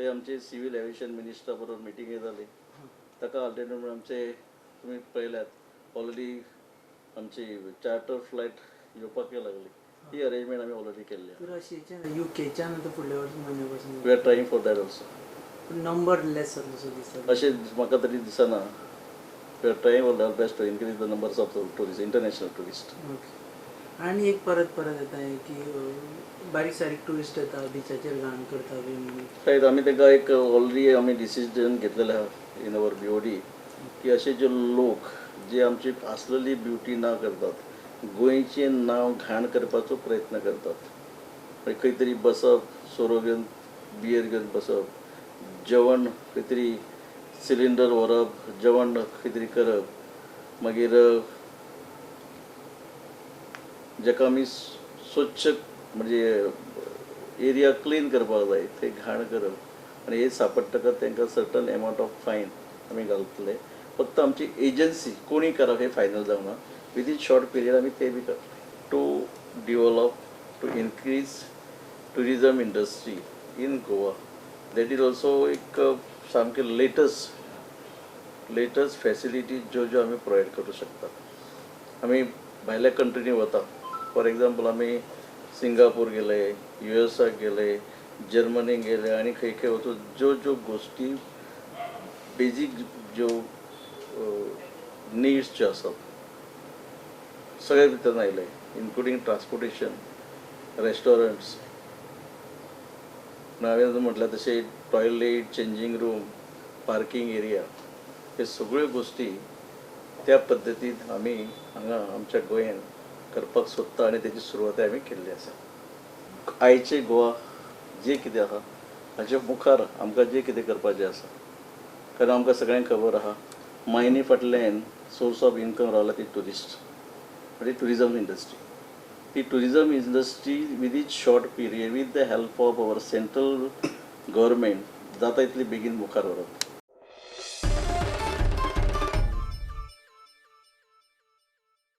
थंय आमचे civil aviation मिनिस्टरा बरोबर मिटिंगय जाली. ताका अल्टरनेट म्हणून आमचे तुमी पळयल्यात, ऑलरेडी आमची चार्टर फ्लायट येवपाकय लागली. ही अरेंजमेंट आमी ऑलरेडी केल्ली आहा. रशियेच्यान, युकेच्यान आतां फुडल्या वर्स म्हयन्या पासून. We are trying for that also. पूण नंबर लेस जातलो सो दिसता. अशें म्हाका तरी दिसना. We are trying our best to increase the numbers of the tourist, international tourist. Okay, आनी एक परत परत येता हें की बारीक सारीक ट्युरिस्ट येता, बिचाचेर घाण करता बी म्हणून. रायट, आमी तांकां एक ऑलरेडी आमी डिसिजन घेतलेलें आहा इन our BOD की अशे जे लोक जे आमची आसलेली ब्युटी ना करतात, गोंयचें नांव घाण करपाचो प्रयत्न करतात, मागीर खंय तरी बसप, सोरो घेवन, बियर घेवन बसप, जेवण खंय तरी सिलिंडर व्हरप, जेवण खंय तरी करप, मागीर जाका आमी स्वच्छ म्हणजे एरिया क्लीन करपाक जाय थंय घाण करप, आनी हे सापडटकच तांकां सर्टन एमावंट ऑफ फायन आमी घालतले. फक्त आमची एजन्सी कोणी करप हें फायनल जावना. विदीन शॉर्ट पिरियड आमी ते बी करतले to develop, to increase tourism industry in Goa. That is also एक सामके लेटस्ट लेटस्ट फॅसिलिटीज ज्यो ज्यो आमी प्रोवायड करूं शकतात. आमी भायल्या कंट्रीनी वता, फॉर एग्जाम्पल आमी सिंगापूर गेले, युएसाक गेले, जर्मनीक गेले आनी खंय खंय वचून ज्यो ज्यो गोश्टी, बेजीक ज्यो निड्स ज्यो आसात सगळे भितर आयले, इन्क्लुडींग ट्रान्सपोर्टेशन, रेस्टॉरंट्स, हांवें म्हटल्यार तशें toilet, changing room, parking area, हे सगळ्यो गोश्टी त्या पद्दतीन आमी हांगा आमच्या गोंयांत करपाक सोदता आनी तेजी सुरवात आमी केल्ली आसा. आयचे गोवा जे कितें आहा हाचे मुखार आमकां जें कितें करपाचें आसा, कारण आमकां सगळ्यांक खबर आहा, मायनी फाटल्यान सोर्स ऑफ इनकम रावला ती ट्युरिस्ट, म्हणजे ट्युरिजम इंडस्ट्री. ती tourism industry within short period, with the help of our central government, जाता इतली बेगीन मुखार व्हरप.